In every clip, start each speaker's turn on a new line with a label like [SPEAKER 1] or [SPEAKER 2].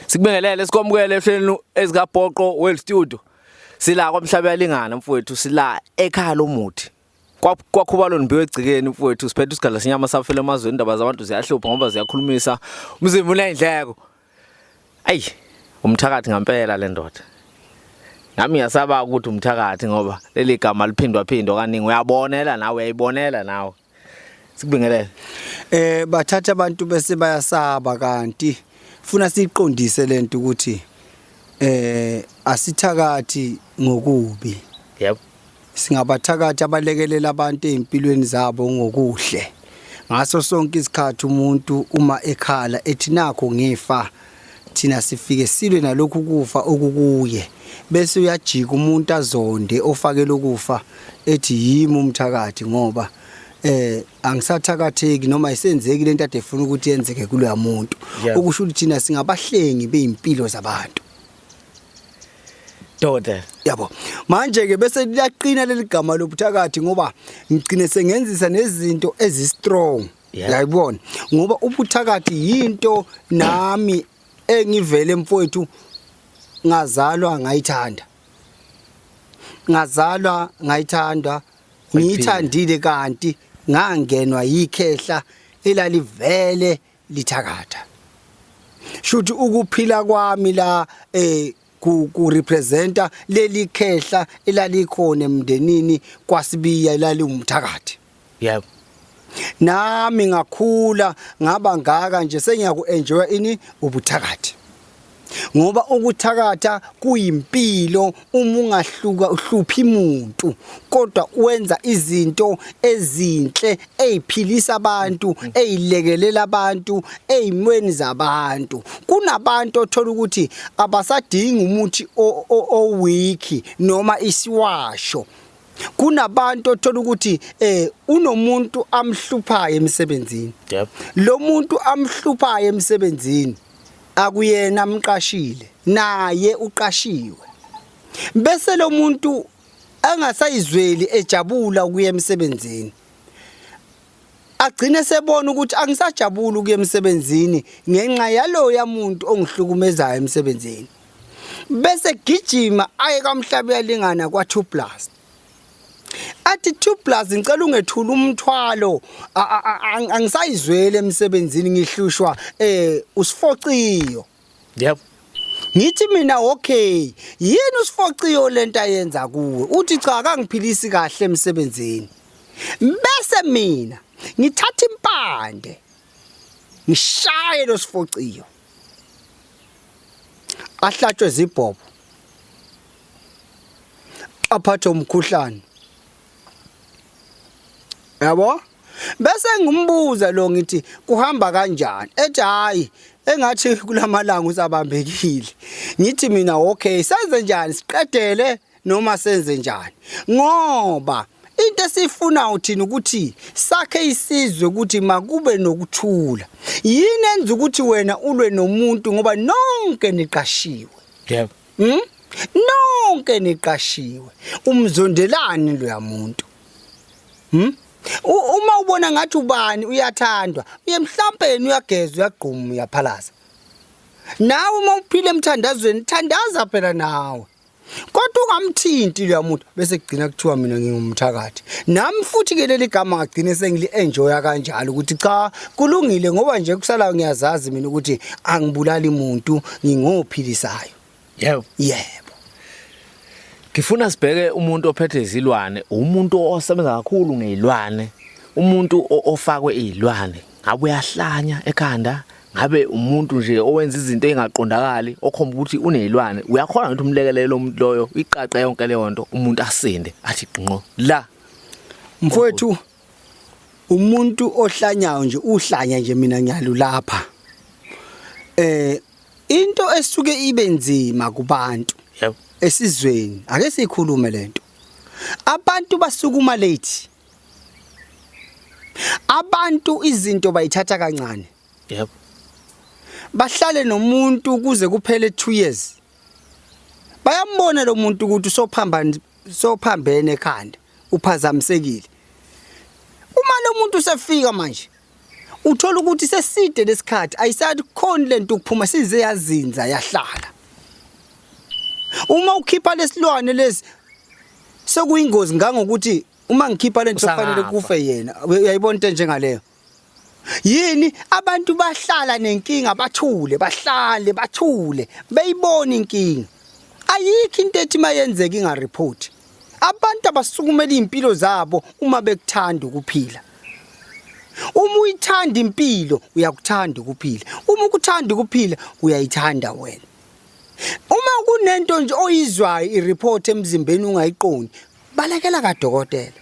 [SPEAKER 1] Sikubingelele sikwamukele ehlelweni ezikaBhoqo World Studio. Sila kwamhlaba yalingana mfowethu, sila ekhaya lomuthi. Kwakhubalo nibiwe egcikeni mfowethu, siphethe isigadla senyama safela emazweni, indaba zabantu ziyahlupha ngoba ziyakhulumisa. Umzimba unayindleko. Ayi, umthakathi ngampela le ndoda. Nami ngiyasaba ukuthi umthakathi ngoba leli gama liphindwa phindwa kaningi uyabonela nawe uyayibonela nawe. Sikubingelele.
[SPEAKER 2] Bathatha abantu bese bayasaba kanti funa siqondise lento ukuthi asithakathi ngokubi.
[SPEAKER 1] Yebo.
[SPEAKER 2] Singabathakathi abalekelela abantu ezimpilweni zabo ngokuhle. Ngaso sonke isikhathi umuntu uma ekhala ethi nakho ngifa thina sifike silwe nalokhu kufa okukuye bese uyajika umuntu azonde ofakele ukufa ethi yimi umthakathi ngoba angisathakatheki noma isenzeki lento ade efuna ukuthi yenzeke kuloya muntu. Okusho ukuthi thina singabahlengi bezimpilo zabantu.
[SPEAKER 1] Doda.
[SPEAKER 2] Yabo. Manje ke bese liyaqina leli gama lobuthakathi ngoba ngigcine sengenzisa nezinto ezi strong. Yayibona. Ngoba ubuthakathi yinto nami engivele mfowethu ngazalwa ngayithanda. Ngazalwa ngayithanda ngiyithandile kanti ngangenwa yikhehla elalivele lithakatha. Shuthi ukuphila kwami la ku representa leli khehla elalikhona emndenini kwaSibiya elaliwumthakathi.
[SPEAKER 1] Yebo.
[SPEAKER 2] Nami ngakhula ngaba ngaka nje sengiyaku enjoy ini ubuthakathi. Ngoba ukuthakatha kuyimpilo uma ungahluka uhluphi umuntu kodwa wenza izinto ezinhle eziphilisa abantu ezilekelela abantu ezimweni zabantu. Kunabantu othola ukuthi abasadingi umuthi owiki noma isiwasho. Kunabantu othola ukuthi unomuntu amhluphayo emsebenzini.
[SPEAKER 1] Yebo.
[SPEAKER 2] Lo muntu amhluphayo emsebenzini akuyena amqashile, naye uqashiwe. Bese lo muntu angasayizweli ejabula ukuya emsebenzini. Agcine sebona ukuthi angisajabuli ukuya emsebenzini ngenxa yaloya muntu ongihlukumezayo emsebenzini. Bese gijima aye kwaMhlaba uyalingana kwa 2 plus. Athi 2 plus ngicela ungethula umthwalo angisayizweli emsebenzini ngihlushwa usifociyo.
[SPEAKER 1] Yebo.
[SPEAKER 2] Ngithi mina okay, yini usifociyo lento ayenza kuwe? Uthi cha akangiphilisi kahle emsebenzini. Bese mina ngithatha impande ngishaye lo sifociyo. Ahlatshwe zibhobo. Aphathe umkhuhlane. Yabo? Bese ngimbuza lo ngithi kuhamba kanjani? Ethi hayi engathi kulamalanga usabambekile. Ngithi mina okay senze njani siqedele noma senze njani? Ngoba into esifuna uthini ukuthi sakhe isizwe ukuthi makube nokuthula. Yini enza ukuthi wena ulwe nomuntu ngoba nonke niqashiwe?
[SPEAKER 1] Yebo.
[SPEAKER 2] Nonke niqashiwe. Umzondelani loya muntu? Uma ubona ngathi ubani uyathandwa, uye mhlampe yena uyageza, uyagquma, uyaphalaza. Nawe uma uphila emthandazweni, thandaza phela nawe. Kodwa ungamthinti loya muntu bese kugcina kuthiwa mina ngingumthakathi. Nami futhi ke leli gama ngagcine sengili enjoya kanjalo ukuthi cha kulungile ngoba nje kusala ngiyazazi mina ukuthi angibulali muntu ngingophilisayo.
[SPEAKER 1] Yebo.
[SPEAKER 2] Yebo.
[SPEAKER 1] Ngifuna sibheke umuntu ophethe izilwane, umuntu osebenza kakhulu ngezilwane, umuntu ofakwe izilwane. Ngabe uyahlanya ekhanda, ngabe umuntu nje owenza izinto ezingaqondakali, okhomba ukuthi unezilwane. Uyakhona ukuthi umlekelele umuntu loyo, uyiqaqe yonke leyo nto, umuntu asinde, athi gqinqo la.
[SPEAKER 2] Mfowethu, umuntu ohlanyayo nje uhlanya nje mina ngiyalulapha. Into esuke ibe nzima kubantu.
[SPEAKER 1] Yebo.
[SPEAKER 2] Esizweni, ake sikhulume lento. Abantu basukuma late. Abantu izinto bayithatha kancane.
[SPEAKER 1] Yebo.
[SPEAKER 2] Bahlale nomuntu kuze kuphele 2 years. Bayambona lo muntu ukuthi usophambana sophambene ekhanda, uphazamisekile. Uma lo muntu usefika manje Uthola ukuthi seside lesikhathi ayisathi khona lento ukuphuma size yazinza yahlala. Uma ukhipha lesilwane lesi sekuyingozi ngangokuthi uma ngikhipha lento kufanele kufe yena. Uyayibona into enjengaleyo. Yini abantu bahlala nenkinga bathule bahlale bathule beyibona inkinga. Ayikho into ethi mayenzeka ingareport. Abantu abasukumela izimpilo zabo uma bekuthanda ukuphila. Uma uyithanda impilo uyakuthanda ukuphila. Uma ukuthanda ukuphila uyayithanda wena. Uma kunento nje oyizwayo ireport emzimbeni ungayiqondi, balekela kadokotela.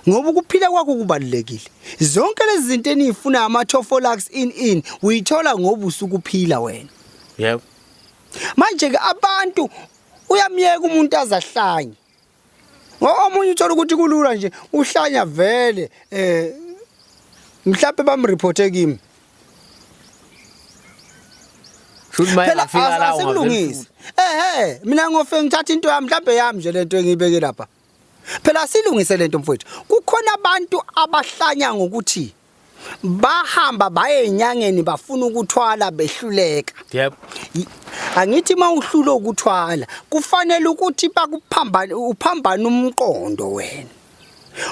[SPEAKER 2] Ngoba ukuphila kwakho kubalulekile. Zonke lezi zinto eniyifuna ama-Tofolax in in uyithola ngoba usukuphila wena.
[SPEAKER 1] Yebo.
[SPEAKER 2] Manje ke abantu uyamyeka umuntu azahlanye. Ngoba omunye uthola ukuthi kulula nje uhlanya vele eh mhlawumbe bamreporte kimi.
[SPEAKER 1] Shuthi maye
[SPEAKER 2] Phela
[SPEAKER 1] ngafika la
[SPEAKER 2] asikulungise. Ehhe, mina ngofe ngithatha into yami mhlawumbe yami nje lento engiyibeke lapha. Phela silungise lento mfowethu. Kukhona abantu abahlanya ngokuthi bahamba baye enyangeni bafuna ukuthwala behluleka.
[SPEAKER 1] Yebo.
[SPEAKER 2] Angithi mawuhlulwe ukuthwala kufanele ukuthi bakuphambane uphambane umqondo wena.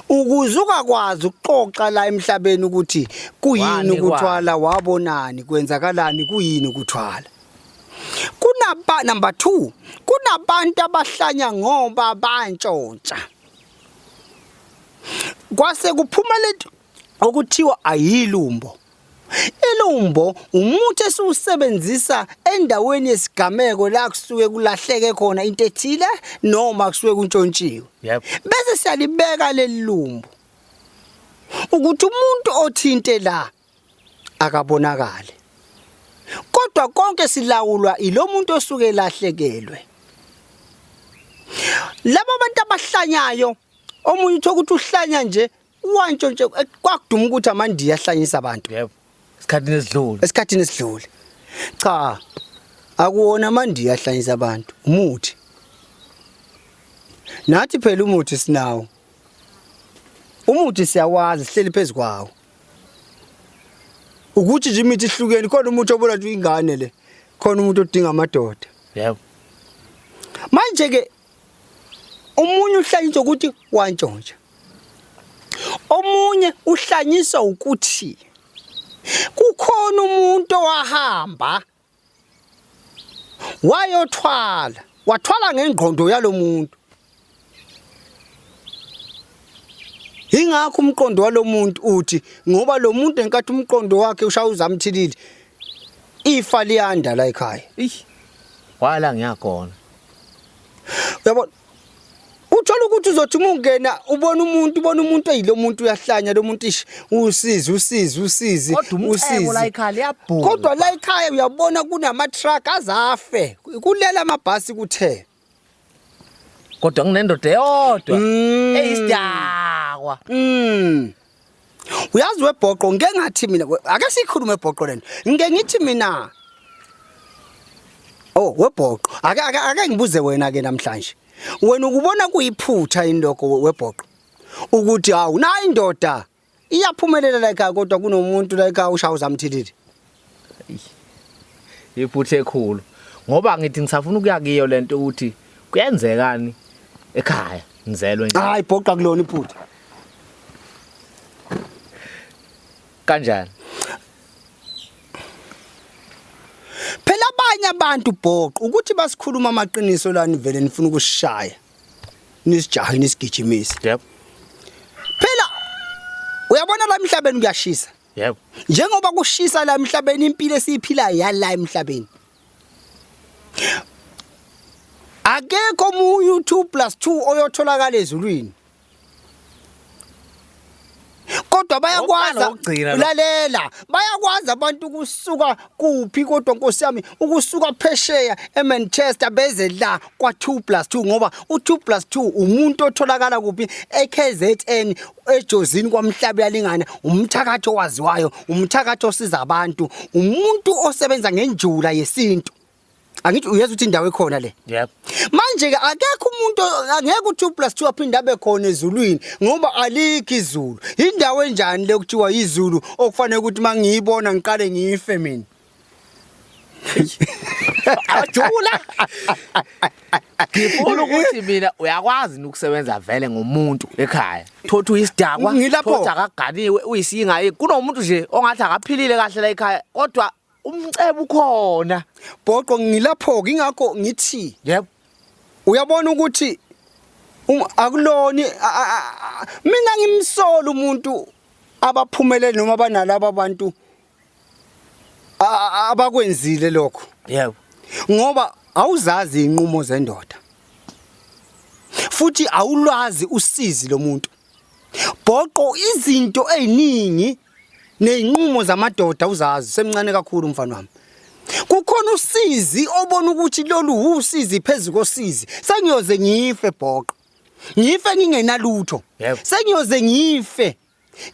[SPEAKER 2] Ukuze ungakwazi ukuxoxa la emhlabeni ukuthi kuyini ukuthwala wabonani kwenzakalani kuyini ukuthwala. Kunaba number 2 kunabantu abahlanya ngoba bantshontsha. Kwase kuphuma lento okuthiwa ayilumbo. Ilumbo umuthi esiwusebenzisa endaweni yesigameko la kusuke kulahleke khona into ethile noma kusuke kuntshontshiwe.
[SPEAKER 1] Yebo.
[SPEAKER 2] Bese siyalibeka leli lumbo ukuthi umuntu othinte la akabonakale. Kodwa konke silawulwa ilomuntu osuke elahlekelwe. Laba bantu abahlanyayo omunye uthola ukuthi uhlanya nje wantshontshe eh, kwakuduma ukuthi amandiya ahlanyisa abantu.
[SPEAKER 1] Yebo. Esikhathini esidlule.
[SPEAKER 2] Esikhathini esidlule. Cha. Akuwona amandiya ahlanyisa abantu, umuthi. Nathi phela umuthi sinawo. Umuthi siyawazi sihleli phezukwawo. Ukuthi nje imithi ihlukene khona umuthi obona nje ingane le. Khona umuntu odinga amadoda.
[SPEAKER 1] Yebo.
[SPEAKER 2] Manje ke omunye uhlanyiswa ukuthi wantshontsha. Omunye uhlanyiswa ukuthi kukhona umuntu owahamba wayothwala wathwala ngengqondo yalomuntu ingakho umqondo walomuntu uthi ngoba lo muntu enkathi umqondo wakhe ushaya uzamthilili ifa liyanda la ekhaya
[SPEAKER 1] Eish. Wala ngiyakhona.
[SPEAKER 2] Uyabona uthola ukuthi uzothi uma ungena ubona umuntu ubona umuntu eyilo muntu uyahlanya lo muntu ish usizi usizi usizi
[SPEAKER 1] Kodwa umcebo la ekhaya liyabhubha.
[SPEAKER 2] Kodwa la ekhaya uyabona kunama truck azafe kulela amabhasi kuthe.
[SPEAKER 1] Kodwa nginendoda eyodwa eyisidakwa.
[SPEAKER 2] Uyazi webhoqo ngike ngathi mina ake sikhulume ebhoqo lento. Ngike ngithi mina Oh webhoqo ake ake ake ngibuze wena ke namhlanje. Wena ukubona kuyiphutha yini lokho webhoqo? Ukuthi hawu nayi indoda iyaphumelela la ekhaya kodwa kunomuntu la ekhaya ushaya uzamthilile.
[SPEAKER 1] Iphutha ekhulu ngoba ngithi ngisafuna ukuya kiyo lento ukuthi kuyenzekani ekhaya ngizelwe nje.
[SPEAKER 2] Hayi bhoqa kulona iphutha.
[SPEAKER 1] Kanjani?
[SPEAKER 2] Phela abanye abantu bhoqo ukuthi basikhuluma amaqiniso la nivele nifuna ukusishaya. Nisijahe nisigijimise.
[SPEAKER 1] Yebo.
[SPEAKER 2] Phela uyabona la emhlabeni kuyashisa.
[SPEAKER 1] Yebo.
[SPEAKER 2] Njengoba kushisa la emhlabeni impilo esiyiphilayo yala emhlabeni. Akekho omunye u2 2 oyotholakala ezulwini. Kodwa bayakwazi lalela bayakwazi abantu ukusuka kuphi kodwa Nkosi yami ukusuka phesheya eManchester beze la kwa 2 2 ngoba u2 2 umuntu otholakala kuphi eKZN eJozini kwamhlaba yalingana umthakathi owaziwayo umthakathi osiza abantu umuntu osebenza ngenjula yesintu. Angithi uyezwa ukuthi indawo ekhona le.
[SPEAKER 1] Yebo.
[SPEAKER 2] Manje ke akekho umuntu, angeke u2 plus 2 aphinde abe khona ezulwini ngoba alikho izulu. Indawo enjani le kuthiwa izulu okufanele ukuthi mangiyibona ngiqale ngife mina?
[SPEAKER 1] Ajula. Ngifuna ukuthi mina uyakwazi ukusebenza vele ngomuntu ekhaya. Thothi uyisidakwa,
[SPEAKER 2] Ngilapho.
[SPEAKER 1] thothi akaganiwe, uyisinga yini. Kunomuntu nje ongathi akaphilile kahle la ekhaya kodwa umcebo ukhona.
[SPEAKER 2] Bhoqo, ngilapho ke, ingakho ngithi uyabona ukuthi akuloni mina ngimsola umuntu abaphumelele noma banalabo abantu abakwenzile lokho. Ngoba awuzazi inqumo zendoda. Futhi awulwazi usizi lomuntu. Bhoqo, izinto eziningi nezinqumo zamadoda uzazi semncane kakhulu mfana wami. Kukhona usizi obona ukuthi lolu usizi phezukosizi. Sengiyoze ngife bhoqo. Ngife ngingenalutho. Sengiyoze ngife.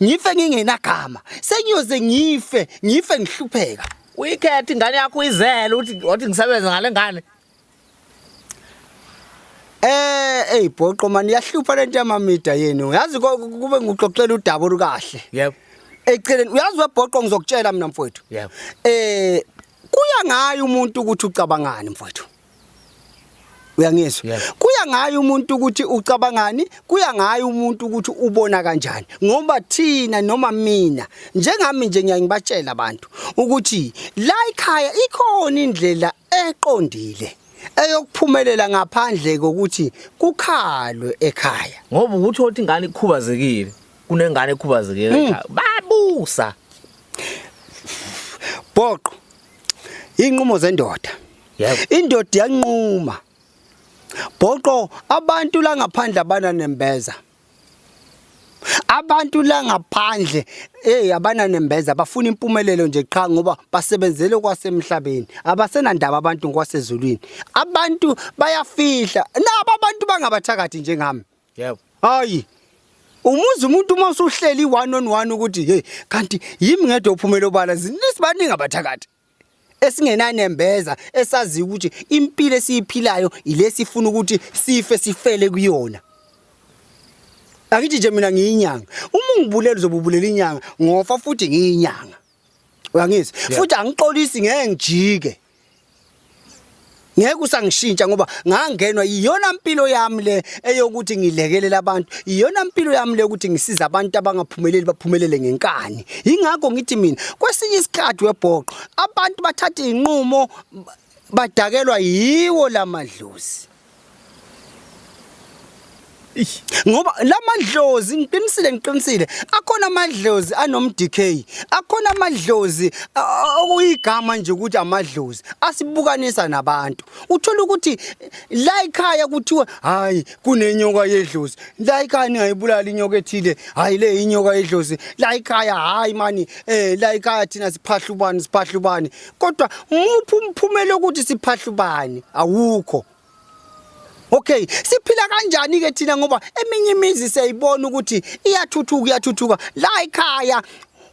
[SPEAKER 2] Ngife ngingenagama. Sengiyoze ngife, ngife ngihlupheka.
[SPEAKER 1] Uyikhethe ingane yakho uyizele uthi wathi ngisebenze ngale ngane.
[SPEAKER 2] Ey bhoqo man, iyahlupha lento yamamida yenu. Yazi kube ngikuxoxela udaba olukahle. Eceleni uyazi webhoqo ngizokutshela mina mfowethu. Kuya ngaye umuntu ukuthi ucabangani mfowethu. Uyangizwa? Kuya ngaye umuntu ukuthi ucabangani, kuya ngaye umuntu ukuthi ubona kanjani. Ngoba thina noma mina njengami nje ngiyangibatshela abantu ukuthi la ekhaya ikhona indlela eqondile eyokuphumelela ngaphandle kokuthi kukhalwe ekhaya.
[SPEAKER 1] Ngoba ukuthi othi ingane ikhubazekile, kunengane ekhubazekile ekhaya. Babusa.
[SPEAKER 2] Bhoqo. Inqumo zendoda. Indoda iyanquma. Bhoqo, abantu la ngaphandle abananembeza. Abantu la ngaphandle abananembeza, bafuna impumelelo nje qha ngoba basebenzele kwasemhlabeni. Abasenandaba abantu ngokwasezulwini. Abantu bayafihla. Nabo abantu bangabathakathi njengami. Hayi. Umuzi umuntu uma usuhleli one on one ukuthi hey kanti yimi ngedwa uphumela obala, sibaningi abathakathi esingenanembeza esazi ukuthi impilo esiyiphilayo ilesifuna ukuthi sife sifele kuyona. Akithi nje mina ngiyinyanga, uma ungibulela uzobubulela inyanga, ngofa futhi ngiyinyanga. Uyangizwa? Futhi angixolisi, ngeke ngijike. Ngeke usangishintsha ngoba ngangenwa iyona mpilo yami le eyokuthi ngilekelele abantu, iyona mpilo yami le ukuthi ngisize abantu abangaphumeleli baphumelele ngenkani. Ingakho ngithi mina kwesinye isikhathi webhoqo abantu bathatha inqumo badakelwa yiwo lamadlozi. Ngoba lamadlozi ngiqinisile akhona amadlozi anom DK, akhona amadlozi okuyigama nje ukuthi amadlozi asibukanisa nabantu. Uthola ukuthi la ekhaya kuthiwa hayi kunenyoka yedlozi, la ekhaya ningayibulala inyoka ethile, hayi le inyoka yedlozi, la ekhaya hayi mani la ekhaya thina siphahlubani siphahlubani, kodwa muphi umphumela ukuthi siphahlubani? Awukho. Okay, siphila kanjani ke thina ngoba eminye imizi siyayibona ukuthi iyathuthuka iyathuthuka. La ekhaya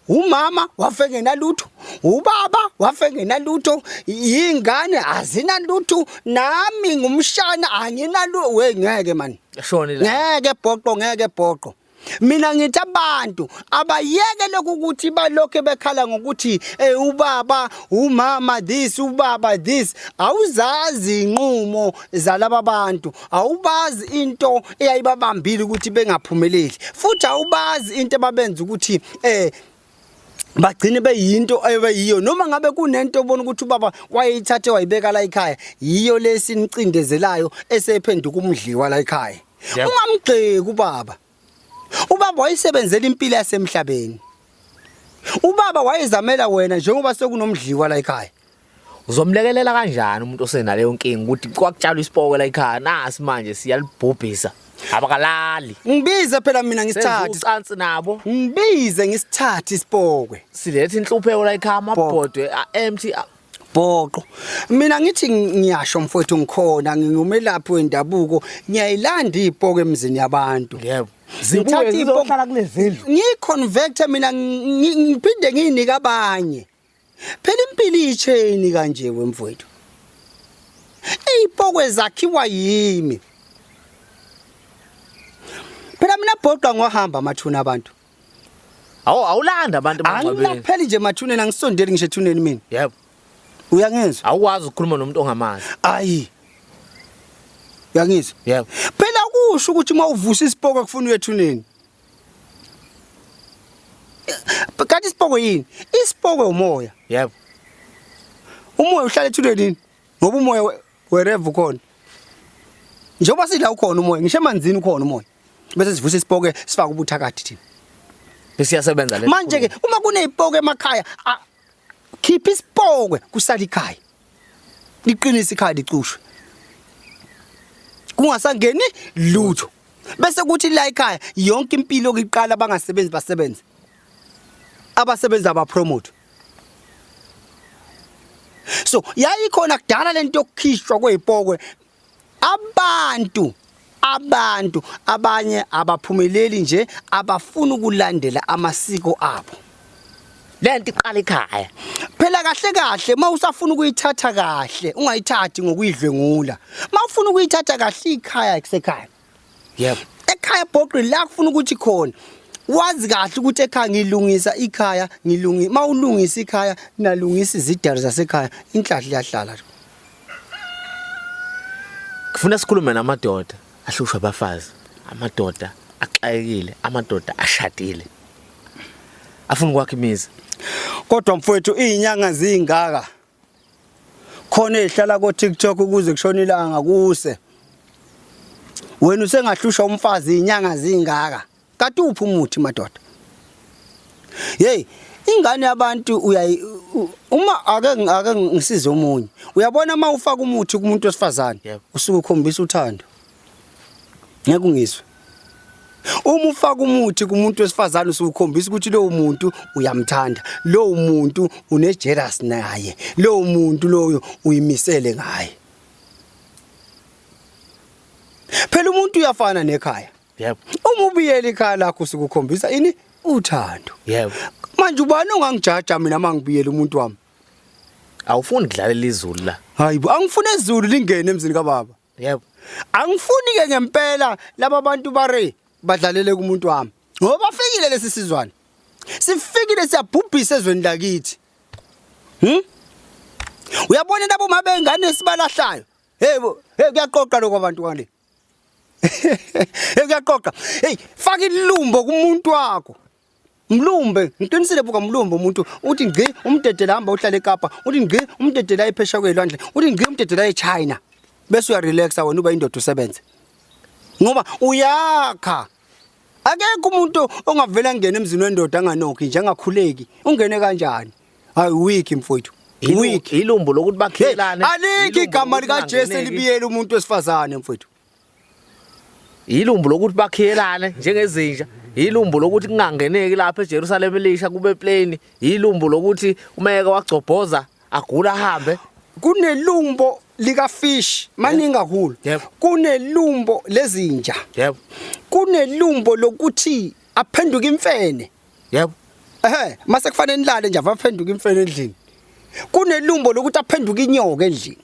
[SPEAKER 2] umama wafe ngenalutho, ubaba wafe ngenalutho, ingane azinalutho, nami ngumshana anginalutho. We ngeke man.
[SPEAKER 1] Shoni
[SPEAKER 2] la. Ngeke bhoqo, ngeke bhoqo. Mina ngithi abantu abayeke lokhu ukuthi balokhe bekhala ngokuthi ubaba, umama this, ubaba this. Awuzazi inqumo zalaba bantu, awubazi into eyayibabambile ukuthi bengaphumeleli, futhi awubazi into ebabenza ukuthi bagcine beyinto ebeyiyo. Noma ngabe kunento obona ukuthi ubaba wayeyithathe wayibeka la ekhaya, yiyo lesinicindezelayo esephenduka umdliwa la ekhaya. Ungamgxeki ubaba. Ubaba wayesebenzela impilo yasemhlabeni. Ubaba wayezamela wena njengoba sekunomdliwa la ekhaya.
[SPEAKER 1] Uzomlekelela kanjani umuntu osenaleyo nkinga ukuthi kwakutshalwa isipoko la ekhaya, nasi manje siyalibhubhisa, abakalali.
[SPEAKER 2] Ngibize phela mina ngisithathe
[SPEAKER 1] ucansi nabo.
[SPEAKER 2] Ngibize ngisithathe isipokwe.
[SPEAKER 1] Silethe inhlupheko la ekhaya, amabhodwe empty.
[SPEAKER 2] Bhoqo. Mina ngithi ngiyasho mfowethu, ngikhona ngingumelaphi wendabuko, ngiyayilanda ipoko emzini yabantu.
[SPEAKER 1] Ngithatha ipoko kulezindlu.
[SPEAKER 2] Ngiyiconvert mina, ngiphinde ngiyinike abanye. Phela impilo ichain kanje wemfowethu. Iy'pokwe zakhiwa yimi. Phela mina bhoqa ngohamba amathuna abantu.
[SPEAKER 1] Awu awulanda abantu emangcwabeni.
[SPEAKER 2] Angilapheli nje emathuneni angisondeli ngisho ethuneni mina.
[SPEAKER 1] Yebo.
[SPEAKER 2] Uyangizwa?
[SPEAKER 1] Awukwazi ukukhuluma nomuntu ongamazi.
[SPEAKER 2] Ayi. Uyangizwa?
[SPEAKER 1] Yebo.
[SPEAKER 2] Phela kusho ukuthi uma uvusa isipoko kufuna uye ethuneni. Kanti isipoko yini? Isipoko umoya.
[SPEAKER 1] Yebo.
[SPEAKER 2] Umoya uhlala ethuneni yini? Ngoba umoya wherever ukhona. Njengoba sidla ukhona umoya, ngisho emanzini ukhona umoya. Bese sivusa isipoke sifake ubuthakathi thina.
[SPEAKER 1] Bese iyasebenza le.
[SPEAKER 2] Manje ke uma kunezipoke emakhaya, khipha isipokwe kusala ikhaya. Liqinise ikhaya licushwe. Kungasangeni lutho. Bese kuthi la ekhaya yonke impilo kiqala abangasebenzi basebenze. Abasebenzi abapromote. So yayikhona kudala lento yokukhishwa kwezipokwe abantu abanye abaphumeleli nje abafuna ukulandela amasiko abo.
[SPEAKER 1] Lento iqala ekhaya.
[SPEAKER 2] Phela kahle kahle uma usafuna ukuyithatha kahle ungayithathi ngokuyidlwengula. Uma ufuna ukuyithatha kahle ikhaya kusekhaya.
[SPEAKER 1] Yebo.
[SPEAKER 2] Ekhaya bhoqi la kufuna ukuthi khona wazi kahle ukuthi ekhaya ngilungisa ikhaya ngilungi mawulungisa ikhaya nalungisa izidalo zasekhaya inhlahla iyahlala.
[SPEAKER 1] Kufuna sikhulume namadoda ahlushwa abafazi, amadoda axakekile, amadoda ashadile. Afuna ukwakha imizi.
[SPEAKER 2] Kodwa mfowethu izinyanga zingaka. Khona ezihlala ko TikTok ukuze kushone ilanga kuse. Wena usengahlushwa umfazi izinyanga zingaka. Kanti uphi umuthi madoda? Hey, ingane yabantu uyayi uma ake ngisize omunye. Uyabona uma ufaka umuthi kumuntu wesifazane, usuke ukhombisa uthando. Ngeke ungizwe. Uma ufaka umuthi kumuntu wesifazane usukhombisa ukuthi lowo muntu uyamthanda, lowo muntu une jealous naye, lowo muntu loyo uyimisele ngaye. Phela umuntu uyafana nekhaya.
[SPEAKER 1] Yebo.
[SPEAKER 2] Uma ubiyela ikhaya lakho usukukhombisa ini uthando.
[SPEAKER 1] Yebo.
[SPEAKER 2] Manje ubani ongangijaja mina mangibiyela umuntu wami?
[SPEAKER 1] Awufuni kudlalela izulu la.
[SPEAKER 2] Hayibo, angifuni izulu lingene emzini kababa.
[SPEAKER 1] Yebo.
[SPEAKER 2] Angifuni ke ngempela laba bantu bare badlalele kumuntu wami. Ngoba bafikile lesi sizwane. Sifikile siyabhubhisa ezweni lakithi. Uyabona labo mabengane sibalahlayo. Hey bo, hey kuyaqoqa lokho abantu ngale. Hey kuyaqoqa. Hey faka ilumbo kumuntu wakho. Mlumbe, ngiqinisile buka mlumbe umuntu uthi ngci umdedela hamba uhlale eKapa, uthi ngci umdedela ephesha kwelwandle, uthi ngci umdedela eChina. Bese uya relaxa wena uba indoda usebenze. Ngoba uyakha. Akekho umuntu ongavela ngene emzini wendoda anganokhi nje angakhuleki. Ungene kanjani? Hayi weak mfowethu. Weak.
[SPEAKER 1] Ilumbo lokuthi bakhelane.
[SPEAKER 2] Alikho igama likaJesu elibiyela umuntu wesifazane mfowethu.
[SPEAKER 1] Ilumbo lokuthi bakhiyelane njengezinja. Ilumbo lokuthi kungangeneki lapha eJerusalem elisha kube plane. Ilumbo lokuthi umeke wagcobhoza agula ahambe.
[SPEAKER 2] Kunelumbo lika fish maningi kakhulu. Kunelumbo lezinja.
[SPEAKER 1] Yebo.
[SPEAKER 2] Kunelumbo lokuthi aphenduke imfene.
[SPEAKER 1] Yebo.
[SPEAKER 2] Ehhe, mase kufanele nilale nje aphenduke imfene endlini. Kunelumbo lokuthi aphenduke inyoka endlini.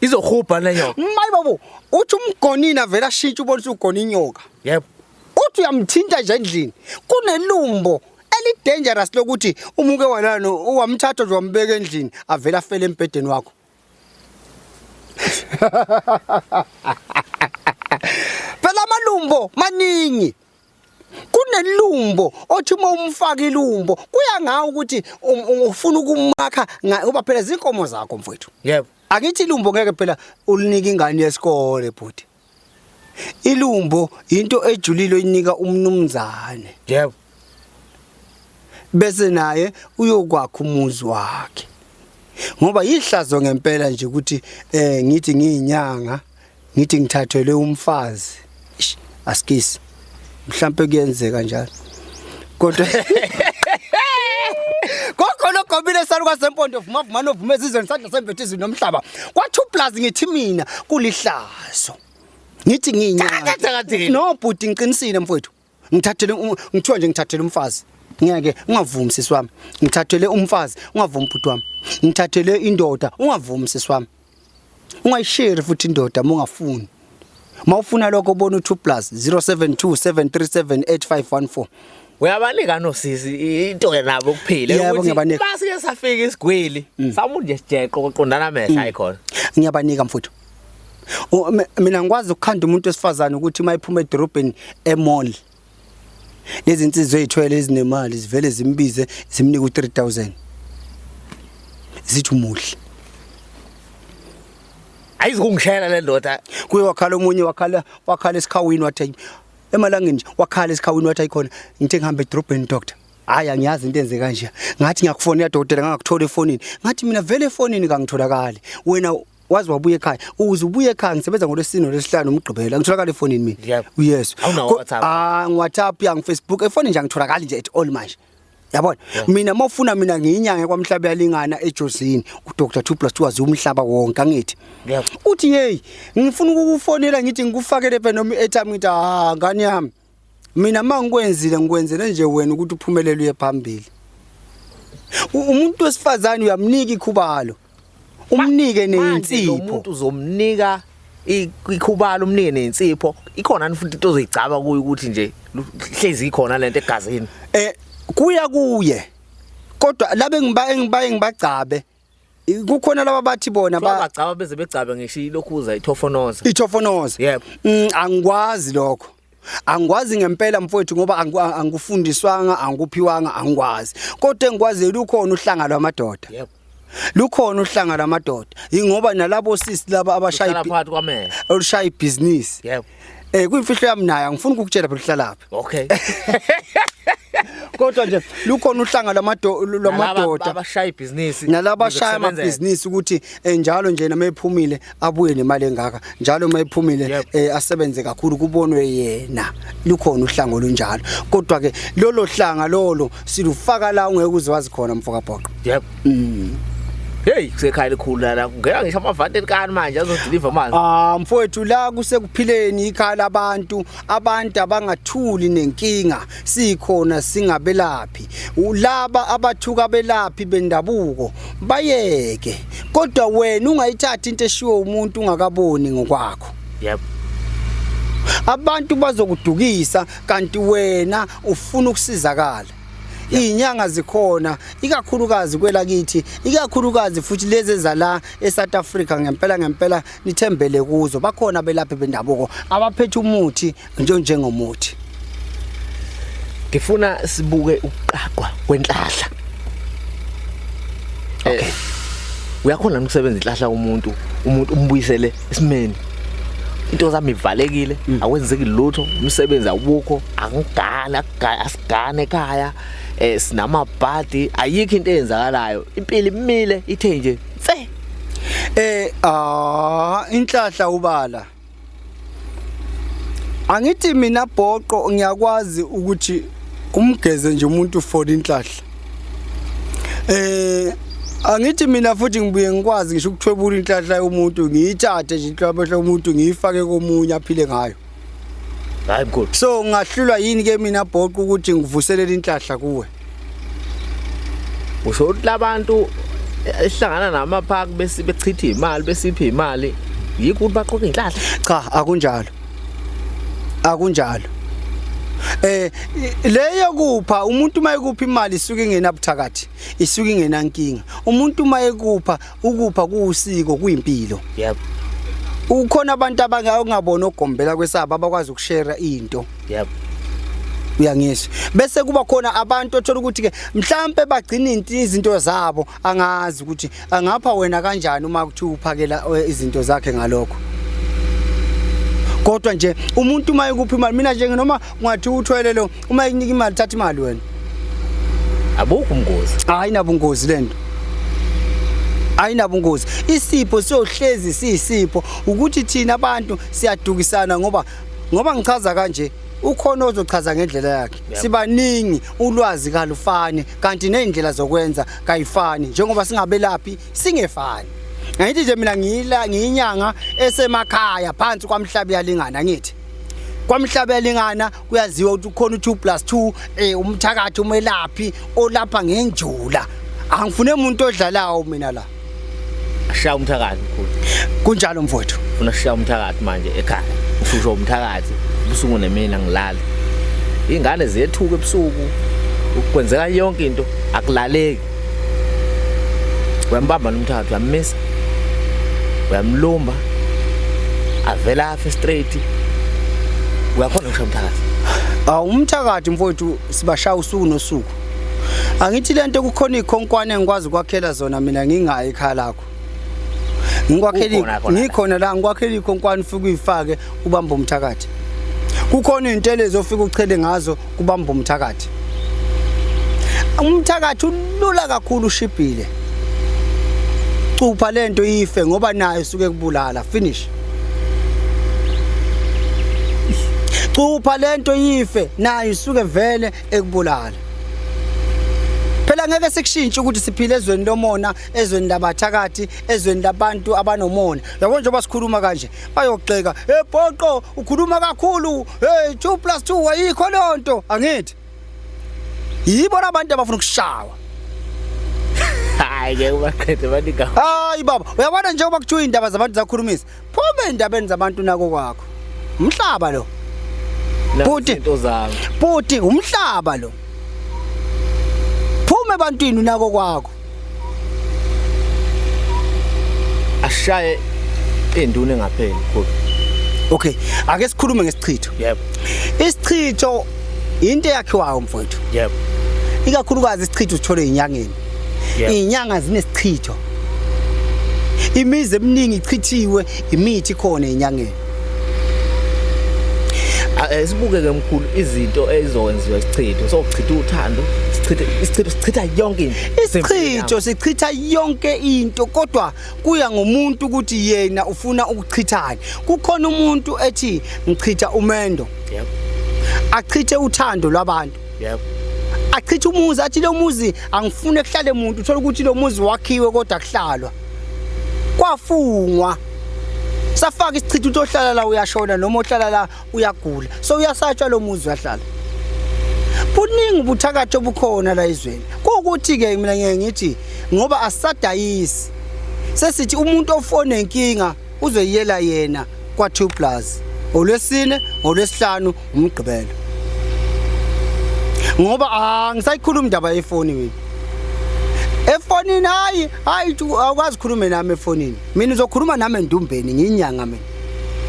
[SPEAKER 1] Izohubha le nyoka.
[SPEAKER 2] Mayi babo, uthi umgonini avela ashintshe ubona ukuthi ugona inyoka.
[SPEAKER 1] Yebo.
[SPEAKER 2] Uthi uyamthinta nje endlini. Kunelumbo eli dangerous lokuthi umuke walana wamthatha nje wambeka endlini avela afele embhedeni wakho. Phela amalumbo maningi. Kunelumbo othi uma umfaka ilumbo kuya ngawo ukuthi ufuna ukumakha ngoba phela zinkomo zakho mfowethu.
[SPEAKER 1] Yebo.
[SPEAKER 2] Akithi ilumbo ngeke phela ulinike ingane yesikole bhuti. Ilumbo into ejulile oyinika umnumzane.
[SPEAKER 1] Yebo.
[SPEAKER 2] Bese naye uyokwakha umuzi wakhe. Ngoba yihlazo ngempela nje ukuthi ngithi ngiyinyanga ngithi ngithathelwe umfazi. Asikisi. Mhlambe kuyenzeka njalo. Kodwa Gogo logobile saluka sempondo vuma vuma novuma ezizweni sandla sembethe izulu nomhlaba. Kwa 2 plus ngithi mina kulihlazo. Ngithi ngiyinyanga. No bhuti ngiqinisile mfowethu. Ngithathele ngithiwa nje ngithathele umfazi. Ngeke ungavumi sisi wami. Ngithathele umfazi, ungavumi bhuti wami. Ngithathele indoda, ungavumi sisi wami. Ungayisheri futhi indoda uma ungafuni. Mawufuna lokho bona u2 plus 0727378514.
[SPEAKER 1] Uyabanika nosisi into ke nabo kuphila
[SPEAKER 2] Yebo, ngiyabanika.
[SPEAKER 1] Masike safika isigwili samuntu nje sijeqo kuqondana amehlo ayikhona.
[SPEAKER 2] Ngiyabanika mfuthu. Mina ngikwazi ukukhanda umuntu wesifazane ukuthi uma ephuma edorobheni emall lezi insizwa ezithwele ezinemali zivele zimbize zimnike u3000 zithi umuhle.
[SPEAKER 1] Ayizukungishela le ndoda.
[SPEAKER 2] Kuye wakhala omunye wakhala wakhala esikhawini wathi emalangeni nje wakhala esikhawini wathi ayikhona ngithe ngihambe edorobheni doctor. Hayi angiyazi into enze kanje. Ngathi ngiyakufonela dokotela ngangakuthola efonini. Ngathi mina vele efonini kangitholakali. Wena wazi wabuya ekhaya. Uze ubuye ekhaya ngisebenza ngolwesine nolwesihlanu umgqibelo. Angitholakali efonini mina.
[SPEAKER 1] Yebo.
[SPEAKER 2] Yes.
[SPEAKER 1] Awunawo WhatsApp?
[SPEAKER 2] Ah, ngiWhatsApp ya ngiFacebook. Efonini nje angitholakali nje at all manje. Yabona? Mina mawufuna mina ngiyinyanga kwamhlaba yalingana eJozini. uDr 2 plus 2 waziwa umhlaba wonke angithi.
[SPEAKER 1] Yebo.
[SPEAKER 2] Uthi hey, ngifuna ukukufonela ngithi ngikufakele phela noma i-airtime ngithi ah ngani yami. Mina mangikwenzile ngikwenzele nje wena ukuthi uphumelele uye phambili. Umuntu wesifazane uyamnika ikhubalo. Umnike
[SPEAKER 1] Manje lo
[SPEAKER 2] nensipho.
[SPEAKER 1] muntu uzomnika ikhubalo umnike nensipho. Ikhona futhi into ozoyigcaba kuyo ukuthi nje hlezi ikhona lento egazini.
[SPEAKER 2] Kuya kuye. Kodwa labe ngiba engibaye ngibagcabe. Kukhona laba bathi bona
[SPEAKER 1] ba bagcaba beze begcabe ngisho ilokhuza ithofonoza.
[SPEAKER 2] Ithofonoza.
[SPEAKER 1] Yebo.
[SPEAKER 2] Angikwazi lokho. Angikwazi ngempela mfowethu ngoba angikufundiswanga, angikuphiwanga, angikwazi. Kodwa engikwaziyo lukhona uhlanga lwamadoda.
[SPEAKER 1] Yebo.
[SPEAKER 2] Lukhona uhlanga lwamadoda. Ingoba nalabo sisi laba abashaya
[SPEAKER 1] Uhlala phakathi kwamehlo.
[SPEAKER 2] olushaya ibhizinisi.
[SPEAKER 1] Yebo.
[SPEAKER 2] Kuyimfihlo yami nayo angifuni ukukutshela phela uhlala lapha.
[SPEAKER 1] Okay.
[SPEAKER 2] Kodwa nje lukhona uhlanga lwamadoda.
[SPEAKER 1] Abashaya ibhizinisi.
[SPEAKER 2] Nalabashaya amabhizinisi ukuthi njalo nje noma ephumile abuye nemali engaka, njalo uma ephumile asebenze kakhulu kubonwe yena. Lukhona uhlanga olunjalo. Kodwa ke lolo hlanga lolo silufaka la ungeke uze wazi khona mfoka Bhoqo.
[SPEAKER 1] Yebo. Hey, kusekhaya elikhulu la kungena ngisho amavante elikani manje azodeliver amanzi.
[SPEAKER 2] Ah mfowethu la kusekuphileni ikhaya labantu, abantu abangathuli nenkinga sikhona singabelaphi. Laba abathuka abelaphi bendabuko bayeke. Kodwa wena ungayithathi into eshiwo umuntu ungakaboni ngokwakho.
[SPEAKER 1] Yebo.
[SPEAKER 2] Abantu bazokudukisa kanti wena ufuna ukusizakala. Izinyanga zikhona ikakhulukazi kwelakithi, ikakhulukazi futhi lezi ezala eSouth Africa ngempela ngempela nithembele kuzo. Bakhona belaphi bendabuko abaphethe umuthi njengomuthi.
[SPEAKER 1] Ngifuna sibuke ukuqaqwa kwenhlahla.
[SPEAKER 2] Okay.
[SPEAKER 1] Uyakhona ukusebenza inhlahla umuntu, umuntu umbuyisele esimeni. Into zami ivalekile, akwenzeki lutho, umsebenzi awukho, angigana, asigane ekhaya, sinamabhadi, ayikho into eyenzakalayo. Impilo imile ithe nje tse.
[SPEAKER 2] Inhlahla ubala. Angithi mina Bhoqo ngiyakwazi ukuthi umgeze nje umuntu for inhlahla. Angithi mina futhi ngibuye ngikwazi ngisho ukuthwebula inhlahla yomuntu, ngiyithathe nje inhlahla yomuntu ngiyifake komunye aphile ngayo.
[SPEAKER 1] Hayi mkhulu.
[SPEAKER 2] So ngahlulwa yini ke mina Bhoqo ukuthi ngivuselele inhlahla kuwe?
[SPEAKER 1] Usho ukuthi labantu esihlangana namaphaki bese bechitha imali besipha imali yikho ukuthi baqoke inhlahla?
[SPEAKER 2] Cha, akunjalo. Akunjalo. Leyo kupha umuntu uma ekupha imali isuke ingenabuthakathi, isuke ingenankinga. Umuntu uma ekupha ukupha kuwusiko kuyimpilo.
[SPEAKER 1] Yebo.
[SPEAKER 2] Ukhona abantu abangabona ogombela kwesabo abakwazi ukushare into.
[SPEAKER 1] Yebo.
[SPEAKER 2] Uyangizwa. Bese kuba khona abantu othola ukuthi ke mhlambe bagcina izinto zabo, angazi ukuthi angapha wena kanjani uma kuthiwa uphakela izinto zakhe ngalokho. Kodwa nje umuntu uma ekupha imali, mina nje noma ungathi uthwele lo, uma ekunika imali thatha imali wena.
[SPEAKER 1] Abukho ubungozi.
[SPEAKER 2] Hayi nabungozi lento. Ayinabungozi. Isipho siyohlezi siyisipho ukuthi thina abantu siyadukisana ngoba ngichaza kanje ukhona ozochaza ngendlela yakhe. Sibaningi, ulwazi kalufani kanti nezindlela zokwenza kayifani njengoba singabelaphi singefani. Ngithi nje mina ngiyinyanga esemakhaya phansi kwamhlaba yalingana ngithi. Kwamhlaba yalingana kuyaziwa ukuthi ukhona u2 plus 2 umthakathi umelaphi olapha ngenjula. Angifune umuntu odlalayo mina la.
[SPEAKER 1] Ashaya umthakathi mkhulu.
[SPEAKER 2] Kunjalo mfowethu.
[SPEAKER 1] Funa sishaya umthakathi manje ekhaya. Ushusho umthakathi ubusuku nemina ngilala. Ingane ziyethuka ebusuku. Kwenzeka yonke into akulaleki. Uyambamba nomthakathi uyamisa. Uyamlumba. Avela afe straight. Uyakhona ukushaya umthakathi.
[SPEAKER 2] Awu umthakathi mfowethu sibashaya usuku nosuku. Angithi lento kukhona ikhonkwane engikwazi ukwakhela zona mina ngingayi ekhaya lakho. Ngikwakhela ngikhona la ngikwakhela ikhonkwane ufike uyifake ubamba umthakathi. Kukhona izintelezi ofika uchele ngazo kubamba umthakathi. Umthakathi ulula kakhulu ushibhile. Cupha lento ife ngoba nayo isuke kubulala finish. Cupha lento ife nayo isuke vele ekubulala. Phela ngeke sikushintshe ukuthi siphile ezweni lomona, ezweni labathakathi, ezweni labantu abanomona. Yabo njengoba sikhuluma kanje, bayogxeka, "Hey Bhoqo, ukhuluma kakhulu. Hey 2 plus 2 ayikho lonto." Angithi. Yibo labantu abafuna ukushawa.
[SPEAKER 1] Hayi ke ubaqede banika.
[SPEAKER 2] Hayi baba, uyabona njengoba kuthiwa indaba zabantu zakhulumisa. Phuma endabeni zabantu nako kwakho. Umhlaba lo.
[SPEAKER 1] Bhuti into zami.
[SPEAKER 2] Bhuti umhlaba lo. Phuma ebantwini unako kwakho.
[SPEAKER 1] Ashaye induna engapheli mkhulu.
[SPEAKER 2] Okay, ake sikhulume ngesichitho.
[SPEAKER 1] Yebo.
[SPEAKER 2] Isichitho into eyakhiwayo mfowethu.
[SPEAKER 1] Yebo.
[SPEAKER 2] Ikakhulukazi isichitho usithole ezinyangeni. Izinyanga zinesichitho. Imizi eminingi ichithiwe, imithi khona ezinyangeni.
[SPEAKER 1] Sibuke ke mkhulu izinto ezokwenziwa isichitho. Sokuchitha uthando, sichithe isichitho sichitha yonke into.
[SPEAKER 2] Isichitho sichitha yonke into kodwa kuya ngomuntu ukuthi yena ufuna ukuchithani. Kukhona umuntu ethi ngichitha umendo.
[SPEAKER 1] Yebo.
[SPEAKER 2] Achithe uthando lwabantu.
[SPEAKER 1] Yebo.
[SPEAKER 2] Achithe umuzi athi lo muzi angifune kuhlale umuntu uthola ukuthi lo muzi wakhiwe kodwa kuhlalwa. Kwafungwa. Safaka isichitho uthi ohlala la uyashona noma ohlala la uyagula. So uyasatshwa lo muzi uyahlala. Buningi ubuthakathi obukhona la ezweni. Kuwukuthi ke mina ngeke ngithi ngoba asisadayisi. Sesithi umuntu ofone inkinga uzoyiyela yena kwa 2 plus olwesine ngolwesihlanu umgqibelo ngoba angisayikhuluma indaba yefoni mina efonini hayi hayi awukwazi khulume nami efonini mina uzokhuluma nami endumbeni ngiyinyanga mina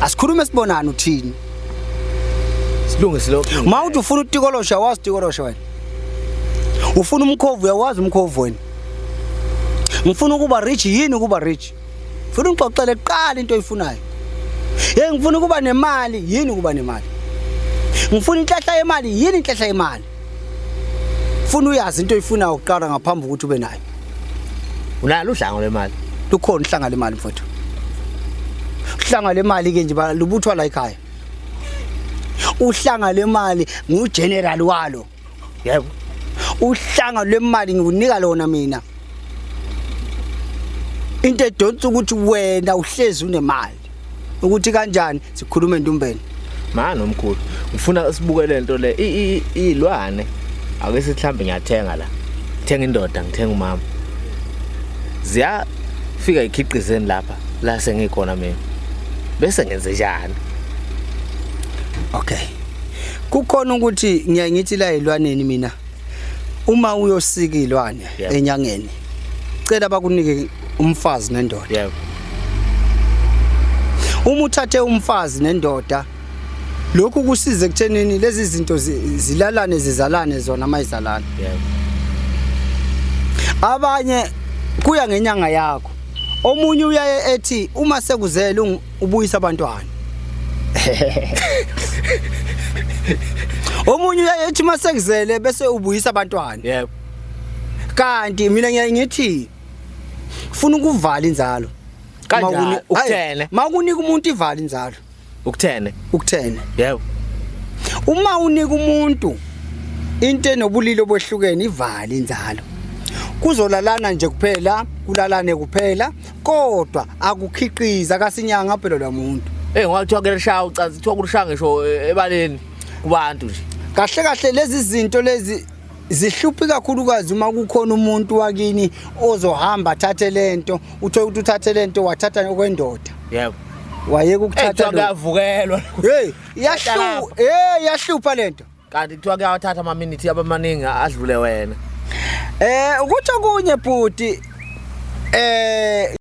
[SPEAKER 2] asikhulume sibonane uthini
[SPEAKER 1] silungise lokho
[SPEAKER 2] ma uthi ufuna utikolosha awazi utikolosha wena ufuna umkhovu uyawazi umkhovu wena ngifuna ukuba rich yini ukuba rich Funa ungixoxele kuqala into oyifunayo. Hey ngifuna ukuba nemali, yini ukuba nemali? Ngifuna inhlahla yemali, yini inhlahla yemali? Funa uyazi into oyifunayo kuqala ngaphambi kokuthi ube nayo.
[SPEAKER 1] Unalo uhlanga lwemali?
[SPEAKER 2] Lukhona uhlanga lemali mfowethu. Uhlanga lemali ke nje lubuthwa la ekhaya. Uhlanga lemali ngugeneral walo.
[SPEAKER 1] Yebo.
[SPEAKER 2] Uhlanga lwemali ngikunika lona mina. Into edonsa ukuthi wena uhlezi unemali. Ukuthi kanjani sikhulume endumbeni.
[SPEAKER 1] Mana omkhulu, ngifuna sibuke lento le ilwane. Ake sithi mhlambe ngiyathenga la. Ngithenga indoda, ngithenga umama. Ziya fika ikhiqizeni lapha la sengikhona mina. Bese ngenze njani?
[SPEAKER 2] Okay. Kukhona ukuthi ngiyaye ngithi la elwaneni mina uma uyosika ilwane enyangeni cela bakunike umfazi nendoda.
[SPEAKER 1] Yebo.
[SPEAKER 2] Uma uthathe umfazi nendoda lokhu kusize ekuthenini lezi zinto zilalane zizalane zona mayizalana.
[SPEAKER 1] Yebo.
[SPEAKER 2] Abanye kuya ngenyanga yakho. Omunye uyaye ethi uma sekuzele ubuyisa abantwana omunye uyayethi uma sekuzele bese ubuyisa abantwana
[SPEAKER 1] yebo
[SPEAKER 2] kanti mina ngiyaye ngithi funa ukuvala inzalo
[SPEAKER 1] Kanjani? Ukuthene?
[SPEAKER 2] Mawukunika umuntu ivala inzalo
[SPEAKER 1] ukuthene
[SPEAKER 2] ukuthene
[SPEAKER 1] yebo
[SPEAKER 2] uma unika umuntu into enobulili obehlukene ivala inzalo kuzolalana nje kuphela kulalane kuphela kodwa akukhiqiza akasinyanga phela lo muntu
[SPEAKER 1] Eh ngoba kuthiwa kulishaya ucansi kuthiwa kulishaya ngisho ebaleni kubantu nje.
[SPEAKER 2] Kahle kahle lezi zinto lezi Zihluphi kakhulukazi uma kukhona umuntu wakini ozohamba athathe lento, uthole ukuthi uthathe lento wathatha okwendoda.
[SPEAKER 1] Yebo.
[SPEAKER 2] Wayeka ukuthatha
[SPEAKER 1] lo. Kuyavukelwa.
[SPEAKER 2] Hey, iyahlupha, hey iyahlupha lento.
[SPEAKER 1] Kanti kuthiwa kuyawathatha ama minutes abamaningi adlule wena.
[SPEAKER 2] Eh ukuthi okunye bhuti eh.